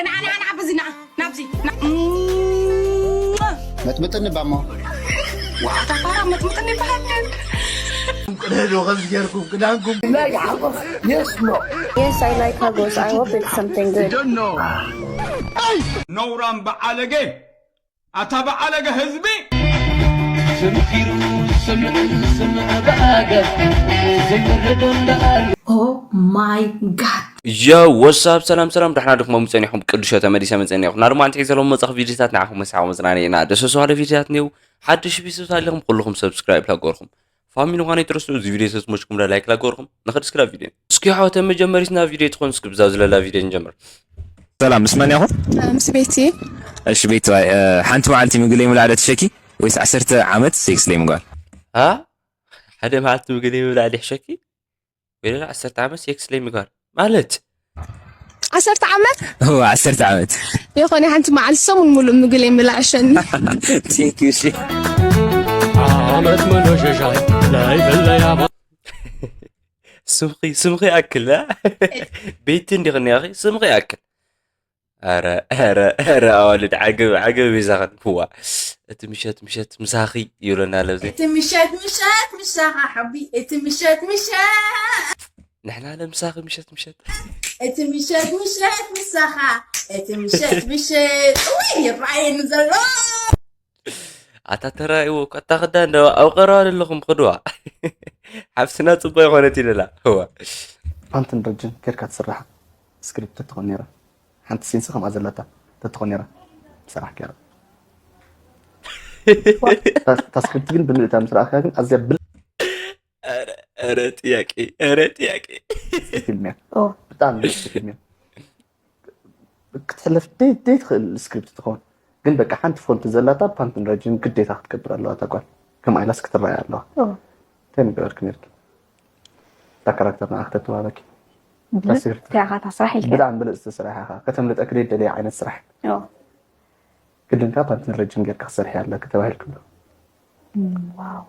ንዓ ንዓ ንዓ በዚ ንዓ ናብዚ መጥምጥኒ ባሞ ዋታ ፋራ መጥምጥኒ ይበሃል። ቅደዶ ከምዚ ጌርኩም ክዳንኩም Yes, I like Hagos. I hope it's something good. ነውራም በዓለገ ኣታ በዓለገ ህዝቢ ስምኪሩ ስምዕ ስምዕ ብኣገር ዘይወረዶ እንዳኣር Oh my god. Yo, what's up? ሰላም ሰላም፣ ደሕና ድኹም ጸኒኹም? ቅዱሾ ተመሊሰ መጸኒኹም። ናርማ ኣንቲ ዘለዎም መጻኽ ቪዲዮታት ንዓኹም መሳኹም መጽናኒ ኢና። ደስ ዝባለ ቪዲዮታት ኔው ሓድሽ ቢስብስ ኣለኹም ኩልኹም ሰብስክራይብ ላገርኹም። ፋሚሊ ኳነ ይትረሱ እዚ ቪዲዮ ሰስሞችኩም ላይክ ላገርኹም። ንኸድ እስክላ ቪዲዮ እስኪ ሓወተ መጀመሪት ናብ ቪዲዮ ትኾን እስኪ ብዛው ዝለላ ቪዲዮ ንጀምር። ሰላም ምስ መን ኢኹም? ምስ ቤቲ እሺ ቤት ዋይ ሓንቲ መዓልቲ ምግለይ ምላዕለ ትሸኪ ወይስ ዓሰርተ ዓመት ሴክስ ለይ ምግባር? አ ሓደ መዓልቲ ምግለይ ምላዕለ ይሕሸኪ ወይ ደላ ዓሰርተ ዓመት ሴክስ ለይ ምግባር ማለት ዓሰርተ ዓመት እወ ዓሰርተ ዓመት የኾነ ሓንቲ መዓልቲ ሰሙን ሙሉእ ምግለይ ምላዕሸኒ ቴንኪዩ እሺ ዓመት መኖሸሻይ ናይ ብለያ ስምኺ ስምኺ ኣክል አ? ቤቲ እንዲኽኒ ያኺ ስምኺ ኣክል ኣረ ኣረ ኣረ ኣዋልድ ዓገብ ዓገብ ይዛኸን ክዋ እቲ ምሸት ምሸት ምሳኺ ይብለና ኣለዚ እቲ ምሸት ምሸት ምሳኻ ሓቢ እቲ ምሸት ምሸት ንሕና ለምሳኺ ምሸት ምሸት እቲ ምሸት ምሸት ምሳኻ እቲ ምሸት ምሸት እውይ ይረኣየኒ ዘሎ ኣታ ተራእይዎ እኳ እታ ክዳን ዶ ኣብ ቀረባ ዘለኹም ክድዋ ሓፍትና ፅቡቅ ይኮነት ይለላ እዋ ፓንትን ረጅን ጌርካ ትስራሕ ስክሪፕት ተትኾን ነይራ ሓንቲ ሲንስ ከምኣ ዘለታ ተትኾን ነይራ ሰራሕ ገይራ እታ ስክሪፕት ግን ብምልእታ ምስ ረኣካ ግን ኣዝያ ብል ረ ጥያቄ ረ ጥያቄ ፊልም እያ ብጣዕሚ ፊልም እያ ክትሕለፍ ደይ ትኽእል ስክሪፕት ትኸውን ግን በቃ ሓንቲ ፎንት ዘላታ ፓንትን ረጅን ግዴታ ክትገብር ኣለዋ እታ ጓል ከምኣ ኢላስ ክትረኣያ ኣለዋ እንታይ ምገበርክ ነርኪ እታ ካራክተር ንዓ ክተተባበኪ ብልፅቲ ኢኻ እታ ስራሕ ኢልካ ብጣዕሚ ብልፅቲ ስራሕ ኢኻ ከተምልጠኪ ደይ ደልያ ዓይነት ስራሕ ግድንካ ፓንትን ረጅን ጌርካ ክሰርሒ ኣለኪ ተባሂልኪ ኣሎ ዋው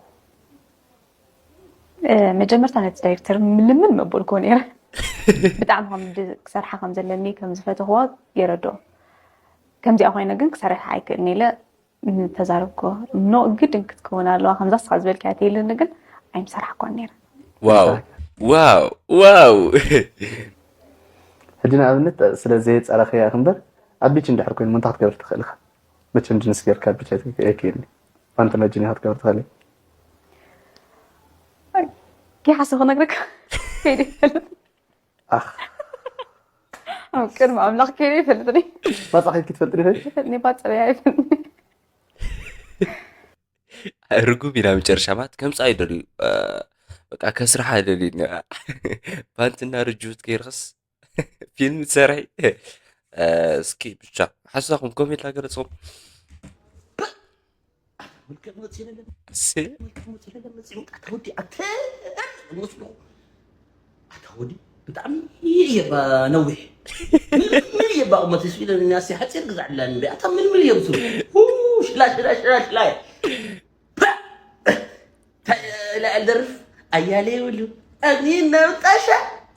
መጀመርታ ነቲ ዳይሬክተር ምልምን መበልክዎ ነይረ ብጣዕሚ ከም ክሰርሓ ከም ዘለኒ ከም ዝፈተኽዎ የረድኦ ከምዚኣ ኮይነ ግን ክሰርሕ ኣይክእልን ኢለ ተዛረብክዎ ኖ ግድን ክትከውን ኣለዋ ከምዛ ስኻ ዝበልካያ ተይልኒ ግን ኣይምሰርሓኳን ነይረ ዋው ዋው ዋው ሕጂ ንኣብነት ስለ ዘየፀረኽያ እምበር ኣብ ቢች እንድሕር ኮይኑ ምንታ ክትገብር ትኽእል ኢኻ መቸም ጅንስ ጌርካ ቢች ኣይክእልኒ ፓንት መጅን ኢኻ ክትገብር ትኽእል ይሓስብ ክነግረካ ከይደ ይፈልጥ ኣኽ ኣብ ቅድሚ ኣምላኽ ከይደ ይፈልጥኒ ባፃ ከይድኪ ትፈልጥኒ ኸ ይፈልጥኒ ባፅረያ ይፈልጥኒ ርጉም ኢና መጨረሻ ማለት ከምፃ ይደልዩ በቃ ከስርሓ ይደልዩ ፓንትና ርጅት ገይርክስ ፊልም ትሰርሒ እስኪ ብቻ ሓሳኹም ኮሜንት ላገለፅኹም ኣታ ወዲ ብጣዕሚ እየ ነዊሕ ምን እየ ባቑመት ስ ኢለ ናሲ ሓፂር ግዛዕ ላ ንበ ኣታ ምን ምን እዮም ስሩ ሽላ ሽላ ሽላ ሽላ እያ ልዕል ደርፍ ኣያሌ ይብሉ ኣግኒ ነብጣሻ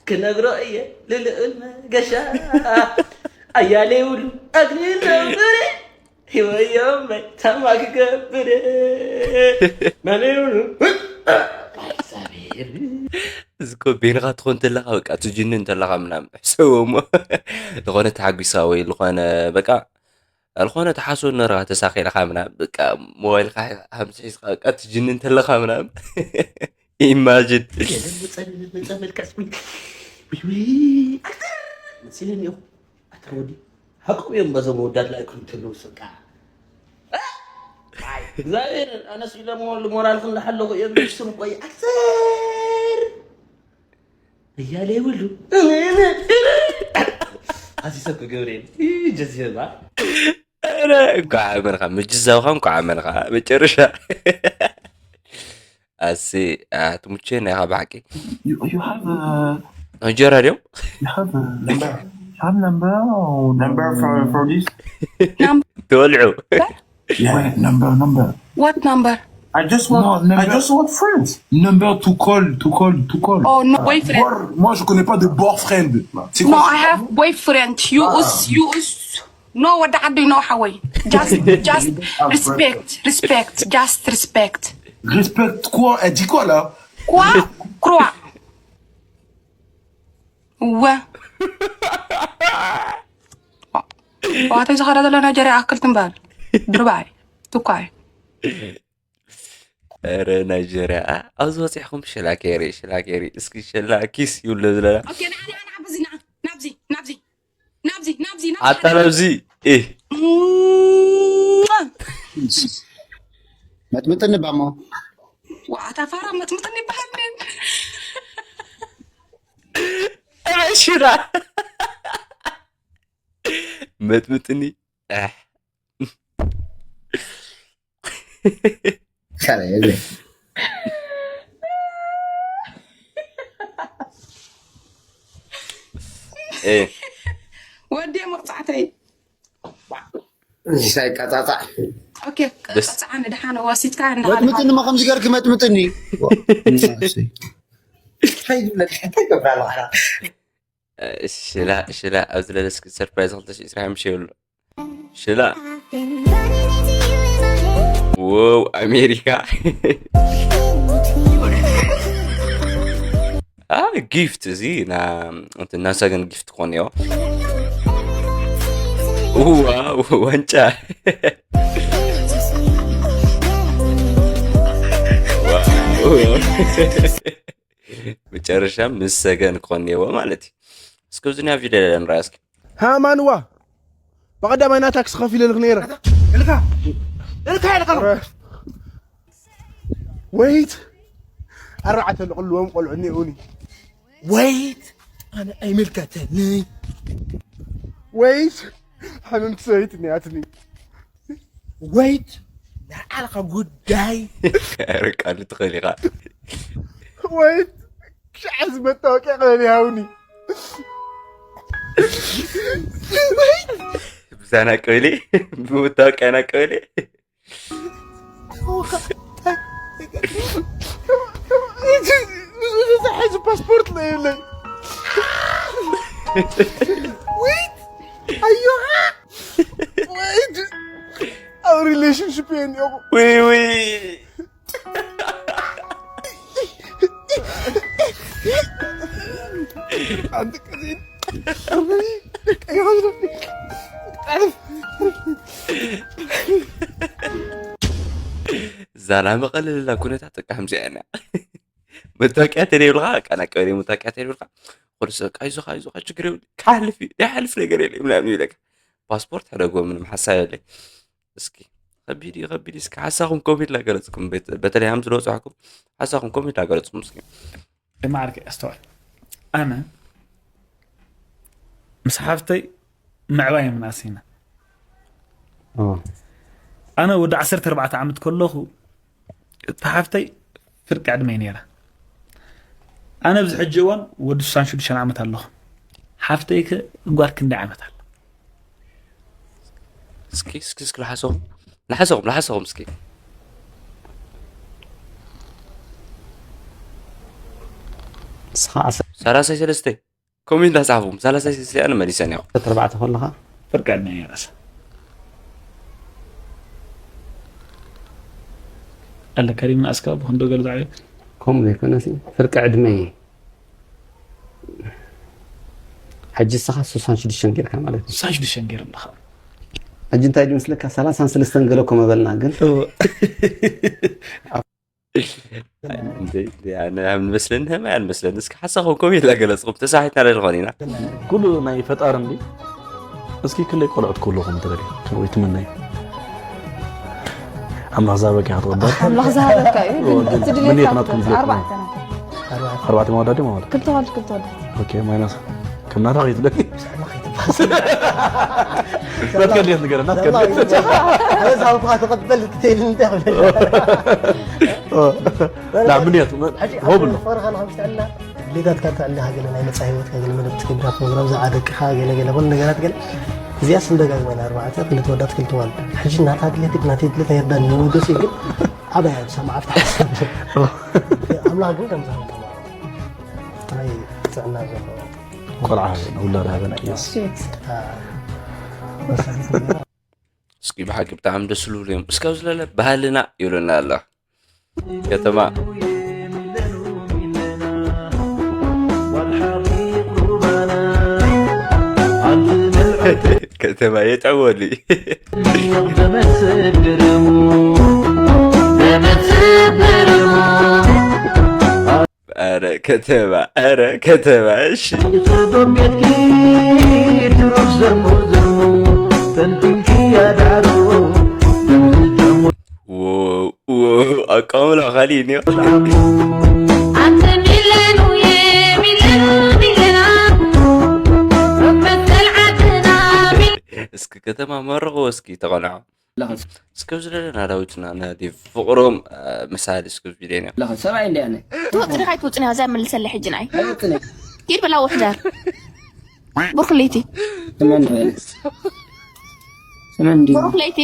ክነግሮ እየ ልልእል መገሻ ኣያሌ ይብሉ ኣግኒ ነብሪ ህይወዮም ታማ ክገብር መን ይብሉ እዚ እኮ ቤንኻ ትኾን ተለኻ በቃ ትጅኒ እንተለኻ ምናምን ሕሰቦ እሞ ዝኾነ ተሓጒሳ ወይ ዝኾነ በቃ ዝኾነ ተሓስቦ ነረኻ ተሳኺልካ ምናምን በቃ ሞባይልካ ሃምሲ ሒዝካ በቃ ትጅኒ እንተለኻ ምናምን ኢማጅን መሲለኒ እዮም ኣታ ወዲ ሓቆም እዮም በዞም መወዳት ላይ ክሉ ተለውስ በቃ እግዚኣብሔር ኣነስ ኢለሞ ሞራልኩም እንዳሓለኹ እዮም ስም ቆይ ኣክተር እያለ ይብሉ ኣዚሰብ ክገብር ጀዚበ እንኳዕ ኣመንካ ምጅዛውካ እንኳዕ ኣመንካ መጨረሻ ኣሲ ትሙቼ ናይ ኻ ብሓቂ You, you have a, እንጀራ ድዮም you have a, you have number or Number for, for this? ተወልዑ Wait, number, number. What number? I just want, No, number. I just want friends. Number to call, to call, to call. Oh, no, boyfriend. Bor, moi, je connais pas de boyfriend. C'est No, quoi I have boyfriend. You Ah. is you is No ወዲ ዓዲ no ሓወይ just just respect respect just respect Respect quoi? Elle dit quoi là? quoi croix እወ ዋተይ ዝኸዳ ዘሎ ናይጀርያ ኣክል ትንበል ድርባይ ትኳይ ረ ናይጀርያ ኣብዚ በፂሕኩም ሽላኬሪ ሽላኬሪ እስኪ ሽላኪስ ይብሎ ዝለና ኦኬ ንዓ ንዓ ንዓ በዚ ንዓ ናብዚ ናብዚ ናብዚ ናብዚ ናብዚ ኣታ ናብዚ እ መጥምጥኒ ባሞ ዋታ ፋራ መጥምጥኒ ይበሃል ሽራ መጥምጥኒ ካልእ የለ እ ወዲ መቕፃዕተይ ሳይቃጣጣ ኦኬ ቀፃዓ ንድሓነ ዋሲትካ መጥምጥኒ ማ ከምዚ ገርክ መጥምጥኒ እንታይ ይብለካ እንታይ ይገብራ ኣለካ ሽላ ሽላ ኣብዚ ለለስኪ ሰርፕራይዝ ክልተ ሽዑ ዕስራን ሓሙሽተን ይብሎ ሽላ ወው ኣሜሪካ ጊፍት እዚ ናሰገን ጊፍት ክኾን እዮ ዋንጫ መጨረሻ ምስ ሰገን ክኾን እየዎ ማለት እዩ እስከ እዚ ናይ ቪድዮ ንርኣ እስኪ ሃማንዋ ብቐዳማይ ናይ ታክሲ ከፊለልክ ነይረ እልካ እልካ ኢልካ ወይት ኣርባዕተ ልቕልዎም ቆልዑ እኒኡኒ ወይት ኣነ ኣይምልከተኒ ወይት ሓመምቲ ሰበይት እኒኣትኒ ወይት ናይ ዓልኻ ጉዳይ ርቃሉ ትኽእል ኢኻ ወይት ክሻዕ እዚ መታወቂያ ቀበሌ ሃውኒ ብዛና ቀበሌ ብመታወቂያና ቀበሌ ሕዚ ፓስፖርት ለየለይ ወይት ኣዮኻ ወይት ኣብ ሪሌሽንሽፕ እየ እኒኦኹ ውይ ውይ ኣንተ ቀዚን ዛና መቐለልና ኩነታት በቃ ከምዚኣ ኢና መታወቂያ ተደይብልካ በቃ ናይ ቀበሌ መታወቂያ ተደይብልካ ኩሉ ሰብ በቃ ይዞኻ ይዞኻ ችግር የብሉ ክሓልፍ እዩ ይሓልፍ ነገር የለ ምናምን ይብለካ ፓስፖርት ሕደግዎ ምንም ሓሳብ የለይ እስኪ ከቢድ እዩ ከቢድ እስኪ ሓሳኹም ኮሜንት ላገለፅኩም በተለይ ሃም ዝለፅሕኩም ሓሳኹም ኮሜንት ላገለፅኩም እስኪ ማዕርክ ኣስተውዕል ኣነ ምስ ሓፍተይ ምዕባይ ምናስ ኢና ኣነ ወዲ ዓሰርተ ኣርባዕተ ዓመት ከለኹ እታ ሓፍተይ ፍርቂ ዕድመይ ነይራ ኣነ ኣብዚ ሕጂ እዋን ወዲ ስሳን ሽዱሽተን ዓመት ኣለኹ ሓፍተይ ከ ጓል ክንደይ ዓመት ኣላ እስኪ እስኪ እስኪ ልሓሰኹም ልሓሰኹም ልሓሰኹም እስኪ ንስኻ ሰላሳይ ሰለስተ ኮሜንት ዳጻፉም ሰላሳይ ሰለስተ ኣነ መሊሰን ያው ተርባዕተ ከለኻ ፍርቂ ዕድመ እየ ራስ ኣለ ከሪም ንኣስካ ብክንዶ ገለ ዛዕቤት ከምኡ ዘይኮነሲ ፍርቂ ዕድመ እየ ሕጂ ንስኻ ስሳን ሽዱሽተን ጌርካ ማለት እዩ ሳሽ ድሸን ገይሩ ኣለኻ ሕጂ እንታይ ድዩ ምስለካ ሰላሳን ሰለስተን ገለ እኮ መበልና ግን ንመስለኒ ህማይ ኣልመስለኒ እስኪ ሓሳኹም ኮሜንት ላገለፅኹም ተሳሒትና ለልኾን ኢና ኩሉ ናይ ፈጣሪ እንዲ እስኪ ክለይ ቆልዑት ክህልኹም ትደልዩ ወይ ትምነዩ ኣምላኽ ዝሃበካ ክትቕበል ኣምላኽ ዝሃበካ እዩ ግን እቲ ድሌትካ ኣርባዕተ ናት ኣርባዕተ መወዳዲ ማለት ክልተ ወልድ ክልተ ወልድ ኦኬ ማይናስ ከም ናታ ከይትደሊ ናትካ ድሌት ንገረና ናትካ ድሌት ኣበዛ እኳ ተቐበል ክትል እንታይ ላ ምንየት ሆብሎ ድሌታትካ እንተዕሊኻ ገለ ናይ መፃ ህይወትካ ገለ መደብ ትገብራ ፕሮግራም ዝዓደቅኻ ገለ ገለ ኩሉ ነገራት ገለ እዚኣ ስንደጋግማ ኢና ኣርባዕተ ክልተ ወዳት ክልተ ዋልድ ሕጂ ናታ ድሌት ናተይ ድሌት ኣይርዳን ንመገሲ ግን ዓባያ ሰማዕፍቲ ሓሳብ ኣምላኽ ግን ከም ዝሃበ ጥራይ ጥዕና ዘለዎ ቆልዓ ውላድ ሃበና ኢየሱስ እስኪ ብሓቂ ብጣዕሚ ደስ ዝብሉ እዮም። እስካብ ዝለለ ባህልና ይብለና ኣሎ። ከተማ ከተማ የጠወሉ ኧረ ከተማ ኧረ ከተማ እሺ ኣቃምላ ካሊእ እኒኦ እስኪ ከተማ መርቕዎ እስኪ ተቐንዖ እስከ ዝለለና ዳዊትና ነዲ ፍቕሮም ምሳሌ እስከ ቢደኛ ሰብኣይ እንደ ያነ ትወፅኒ ካይ ትወፅኒ ኣብዛ መልሰለ ሕጂ ንኣይ ኣይወፅነ ኪድ በላ ውሕደር ብሩክ ለይቲ ስመን ዶ ስመን ዲ ብሩክ ለይቲ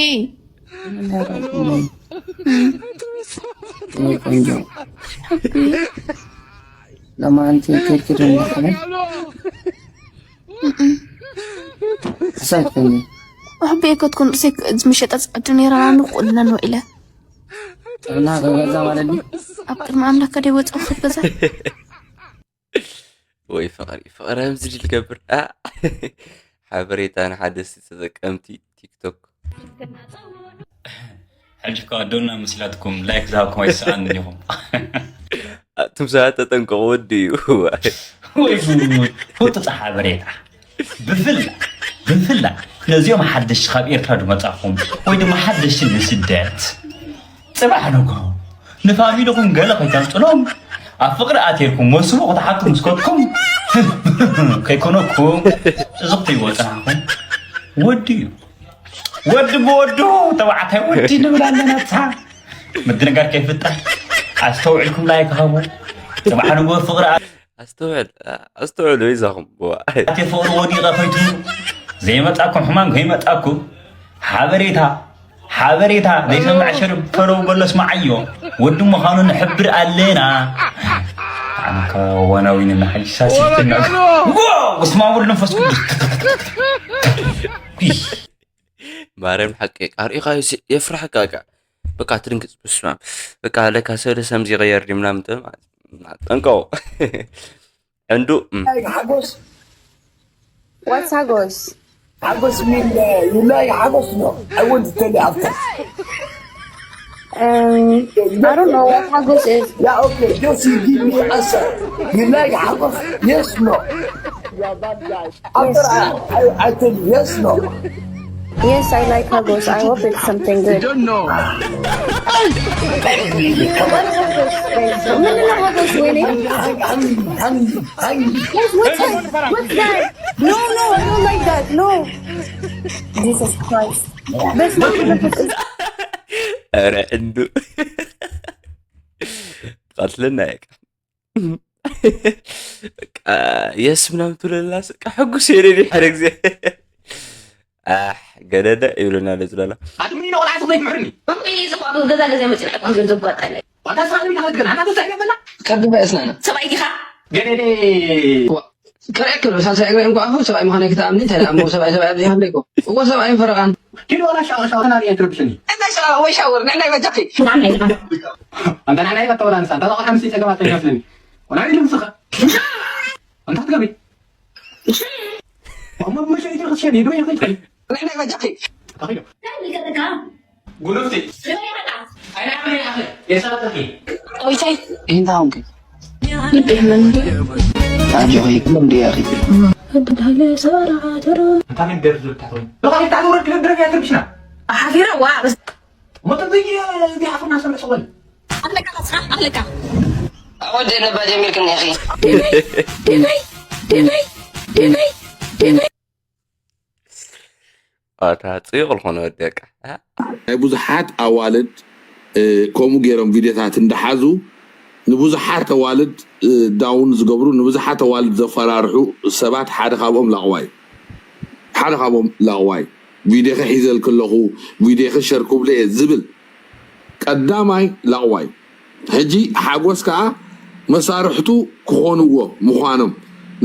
ቆንጆ ለማንቲ ከድክድ እንዳኸነ ሳትከኒ ውሕበየ ከትኩን ርእሰይ ዝምሸጠ ጸዱ ነይራ ንቁልና ንውዒለ እና ከገዛ ማለት ድዩ ኣብ ቅድሚ ኣምላክ ከደይ ወፅኡ ክትገዛ ወይ ፍቕሪ ፍቕሪ ከምዚ ድል ገብር ሓበሬታ ንሓደ ተጠቀምቲ ቲክቶክ ሕጂ እኮ ኣዶና መስላትኩም ላይክ ዝሃብኩም ኣይሰኣን ኢኹም ኣቱም ሰባት ተጠንቀቑ ወዲ እዩ ወይ ፍጡጥ ሓበሬታ ብፍላ ብፍላ ነዚኦም ሓደሽቲ ካብ ኤርትራ ዝመጻኹም ወይ ድማ ሓደሽቲ ንስደት ጽባሕ ንግሆ ንፋሚልኹም ገለ ከይተምጽሎም ኣብ ፍቕሪ ኣቲርኩም መሱቡ ክትሓቱ ምስ ከድኩም ከይኮነኩም እዚ ክትይዎ ጽናሕኩም ወዲ እዩ ወዲ ብወዱ ተባዕታይ ወዲ ንብል ኣለና ብዝሓ ምድንጋር ከይፍጠር ኣስተውዒልኩም ላይክ ሃቡ ጽባሕ ንግሆ ፍቕሪ ኣስተውዕል ኣስተውዕሉ ይዛኹም ኣቲ ፍቕሪ ወዲቐ ከይትብሉ ዘይመጻኩም ሕማም ከይመጻኩም ሓበሬታ ሓበሬታ ዘይሰምዕ ሸርብ ፈረው በሎ ስምዓዮ ወዲ ምዃኑ ንሕብር ኣለና ኣነካ ዋናዊን እናሓይሳ ሲፍትና ስማ ወሉ መንፈስ ቅዱስ ማርያም ሓቂ ኣርኢኻ የፍርሐካ ካ በቃ ትድንግፅ ብስማ በቃ ለካ ሰለ ሰምዚ ይቀየር ድዩ ምናምን ትብል ማለት ጠንቀው ዕንዱ ሓጎስ What's Hagos? ሓጎስ mean uh, you like ሓጎስ no I want to tell you after Um, I don't know what Hagos is. yeah okay just you give me answer you like ሓጎስ yes no after I, I, I tell you yes no Yes, I like Hagos. I hope it's something good. don't know. What is Hagos? Wait, no, no, no, Hagos, wait. hungry hungry hungry hungry Yes, what's that? What's that? No, no, I don't like that. No. Jesus Christ. That's not what it is. ኧረ እንዱ ቀትልና የቃ የስ ምናምን ትብለላ በቃ ሕጉስ የደኒ ሓደ ግዜ ኣሕ ገደደ ይብለና ለዝለላ ኣድሚኒ ቆልዓ ስኽለይ ምሕርኒ ከምኡ እዩ ዝቋም ገዛ ገዛ መፅና ይቋም ገንዘብ ጓጠለ ዋታ ስራ ልሚ ታኸት ገና ናተ ሳይለ በላ ከብባ የስናና ሰብኣይ ዲኻ ገደደ ከርእየክ ዶ ሳልሳይ እግረ እንኳ ኣኹ ሰብኣይ ምዃነ ክትኣምኒ እንታይ ደኣ እሞ ሰብኣይ ሰብኣይ ኣብዚ ሃለይኮ እኮ ሰብኣይ ፈረቓን ኪዶ ዋላ ሻወር ሻወር ተናሪ ኣይትረብሽኒ ወይ ሻወር ንዕናይ በጃኺ ኣንተ ናይ ናይ ከተወላ ንሳ እንታ ቆልዓ ምስ ጸገማት ተይከፍልኒ ወላ ኢሉ ንስኻ እንታይ ትገብሪ እሞ መሸ ኢትሪ ክትሸኒ ዶ ይኽእል ንዕናይ በጃኺ ተኺሎ ጉኑፍቲ ኣይናመ ኣኸ የሳተኺ ቆይታይ ይህንታ ሆንክ ልብ ይሕመን ኣጆኺ ኩሎም ድያኺ በዳለ ሰራተሮ እንታይ ነገር ዝብል ታትወይ ብኻሊእ ታትወረድ ክነብረ ያትርብሽና ሓፊረ ዋ ሞተብይ ቢሓፍና ሰምዕ ሰወል ኣለካ ከስኻ ኣለካ ኣወደ ነባ ጀሚርክኒ ኢኺ ደበይ ደበይ ደበይ ደበይ ደበይ ኣታ ጽዩቕ ዝኾነ ወደቃ ናይ ብዙሓት ኣዋልድ እ፣ ከምኡ ገይሮም ቪድዮታት እንዳሓዙ ንብዙሓት ኣዋልድ እ፣ ዳውን ዝገብሩ ንብዙሓት ኣዋልድ ዘፈራርሑ ሰባት ሓደ ካብኦም ላቕዋይ ሓደ ካብኦም ላቕዋይ ቪድዮኸ ሒዘልክ ኣለኹ ቪድዮኸ ሸር ክብሎ እየ ዝብል ቀዳማይ ላቕዋይ ሕጂ ሓጎስ ከዓ መሳርሕቱ ክኾንዎ ምዃኖም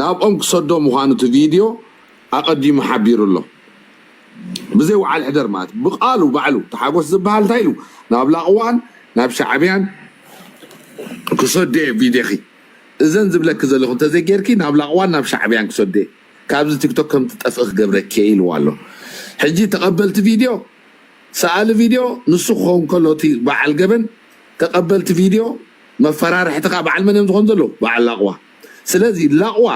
ናብኦም ክሰዶ ምዃኑ እቲ ቪድዮ ኣቐዲሙ ሓቢሩ ኣሎ ብዘይ ውዓል ሕደር ማለት ብቃሉ ባዕሉ ተሓጎስ ዝበሃል እንታይ ኢሉ ናብ ላቕዋን ናብ ሻዕብያን ክሰዶ እየ ቪድዮኺ እዘን ዝብለኪ ዘለኹ እንተዘይጌርኪ ናብ ላቕዋን ናብ ሻዕብያን ክሰዶ እየ ካብዚ ቲክቶክ ከም ትጠፍእ ክገብረኪ እየ ኢልዋ ኣሎ። ሕጂ ተቐበልቲ ቪድዮ ሰኣሊ ቪድዮ ንሱ ክኸውን ከሎ እቲ በዓል ገበን ተቐበልቲ ቪድዮ መፈራርሕቲ ከዓ በዓል መን እዮም ዝኾኑ ዘለዉ በዓል ላቕዋ። ስለዚ ላቕዋ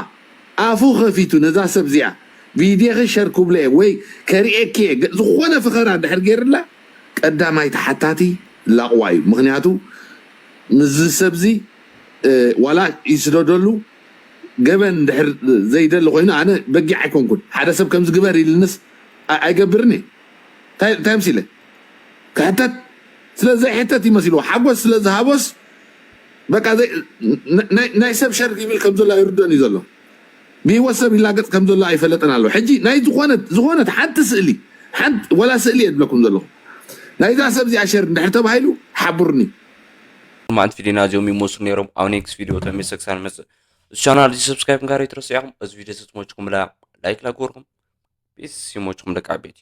ኣፉ ከፊቱ ነዛ ሰብ እዚኣ ቪድዮኺ ሸር ክብሎ እየ ወይ ከርእየኪ እየ ገ- ዝኾነ ፍኸራ እንድሕር ገይርላ ቀዳማይ ተሓታቲ ላቕዋ እዩ። ምክንያቱ ምስዚ ሰብዚ ዋላ ይስደደሉ ገበን እንድሕር ዘይደሊ ኮይኑ ኣነ በጊዕ ኣይኮንኩን ሓደ ሰብ ከምዚ ግበር ኢልንስ ኣ- ኣይገብርን እየ። እንታይ እንታይ ምስ ኢለ ክሕተት ስለ ዘይሕተት ይመሲልዎ ሓጎስ ስለ ዝሃቦስ በቃ ዘይ- ን- ናይ- ናይ ሰብ ሸር ይብል ከም ዘሎ ኣይርደን እዩ ዘሎ ብህይወት ሰብ ይላገፅ ከም ዘሎ ኣይፈለጠን ኣሎ ሕጂ ናይ ዝኾነት ዝኾነት ሓንቲ ስእሊ ሓንቲ ወላ ስእሊ የድለኩም ዘለኹ ናይዛ ሰብ እዚኣ ሸር እንድሕር ተባሂሉ ሓብሩኒ ማንት ቪዲዮና እዚኦም ይመስሉ ነይሮም ኣብ ኔክስት ቪዲዮ ተመልሰ ክሳብ ንመፅእ ቻናል እዚ ሰብስክራይብ ጋር ይትረስያኹም እዚ ቪዲዮ ስትሞችኩም ላ ላይክ ላግበርኩም ፒስ ይሞችኩም ደቂ ዓበይቲ